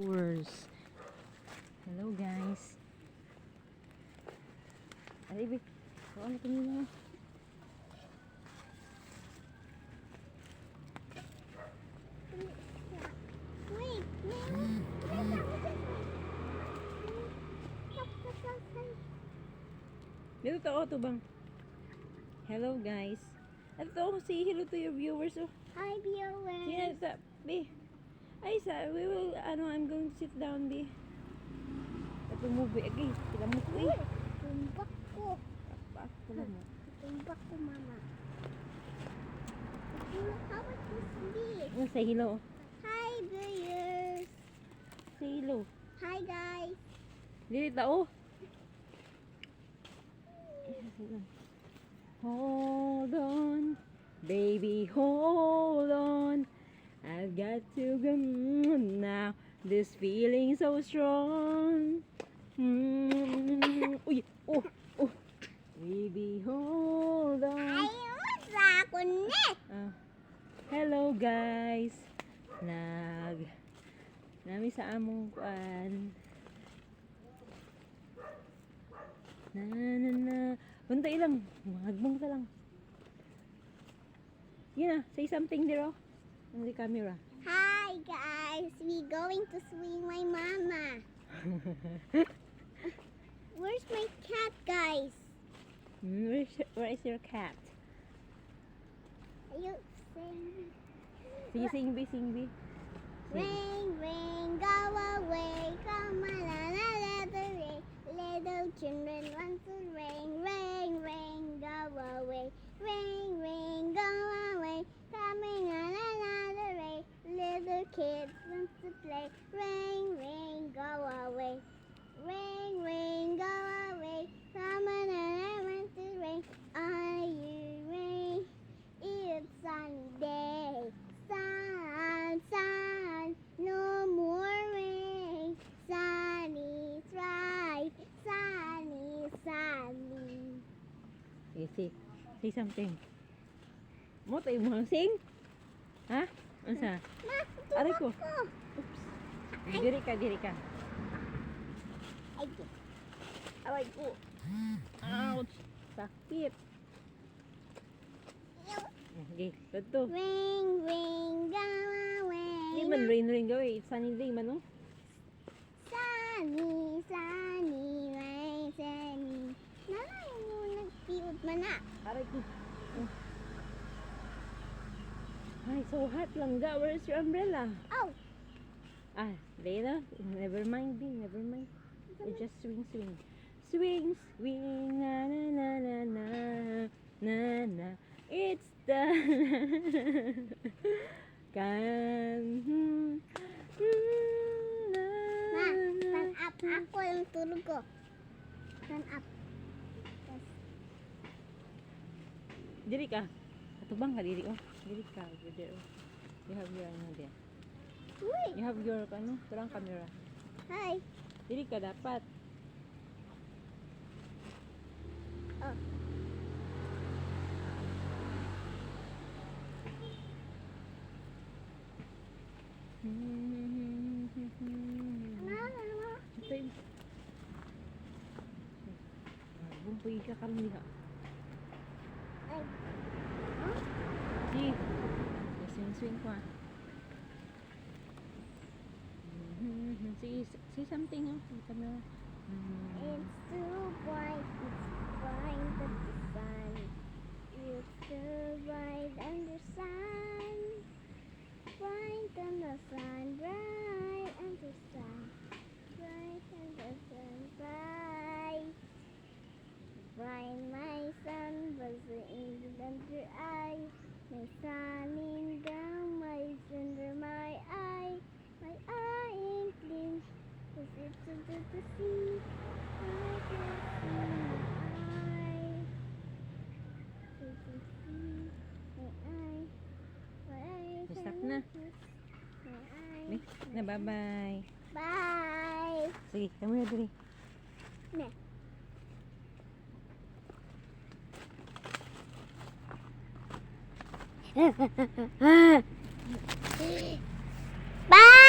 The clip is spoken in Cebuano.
Viewers. Hello, guys. Ay, bi. Ano kanina? Wait, wait, wait, wait, stop, stop, stop, stop. Dito to, oh, tubang. Hello, guys. Ito, say hello to your viewers. Oh. Hi, viewers. Sige na, sa, B. Ay, sa, we will, ano, I'm going to sit down, B. Ito mo, B. Agay, sila mo ko, eh. Tumbak ko. Bakit sila mo? Tumbak ko, mama. How about this be? Oh, say hello. Hi, viewers. Say hello. Hi, guys. Dito, oh. Hold on, baby, hold on. I've got to go now. This feeling so strong. Uy, oh. Baby, hold on. Ayaw sa ako ni. Ah, hello, guys. Nag nami sa among kuan. Na na na. Bantay lang. Mahagbong ka lang. Yun na, say something there, oh. On the camera. Hi, guys. We going to swing my mama. Where's my cat, guys? Where is your cat? Are you saying? Sige, sing B, sing B. Sing. Rain, rain, go away, come on, la la la the rain. Little children want to rain, rain, rain, go away, rain, rain, go away, coming on la la the rain. Little kids want to play, rain, rain, go away, rain, rain, go away, come on, I want to rain. Are you rain? It's Sunday. Sun, sun, no more rain. Sunny, bright, sunny, sunny. Sige, say, say something. Mo tayo mo sing? Ha? Unsa? Ma, Aray ko. tumak ko. Oops. Diri ka, diri ka. Ay, Aray ko. Ouch. Sakit. Okay, dito. Rain, rain, go away. Hindi man rain rain gawin. It's sunny day man, oh. Sunny, sunny, rain, sunny. Nanay mo nagpiod man na. Aray ko. Oh. Ay, so hot lang ga. Where is your umbrella? Oh, Ah, later. Never mind, B. Never mind. You just swing, swing. Swing, swing. Na, na, na, na, na. Na, na. It's the can. Na, Ma, na. stand up. Ako yung tulog ko. Stand up. Yes. Diri ka. Atubang ka diri, oh. Diri ka over there, oh. You have your ano there. Uy, You have your ano, turang camera. hi. Diri ka dapat. Oh. Ano, ano? Ito yung Bumpuy ka karon diha. Ay, Sige. Swing swing ko ah. Say, say something, oh. Sa camera. It's too bright, it's bright at the sun. It's too bright and the sun. Bright and the sun, bright and the sun. Bright and the sun, bright. Bright my sun was in the under eye. My sun in down, my under my eye. My eye in clean. Is it to the sea? I can see my eye. I can see my eye. My eye. Stop na. My eye. May, na bye-bye. Bye. Sige, camera diri. Ne. Bye.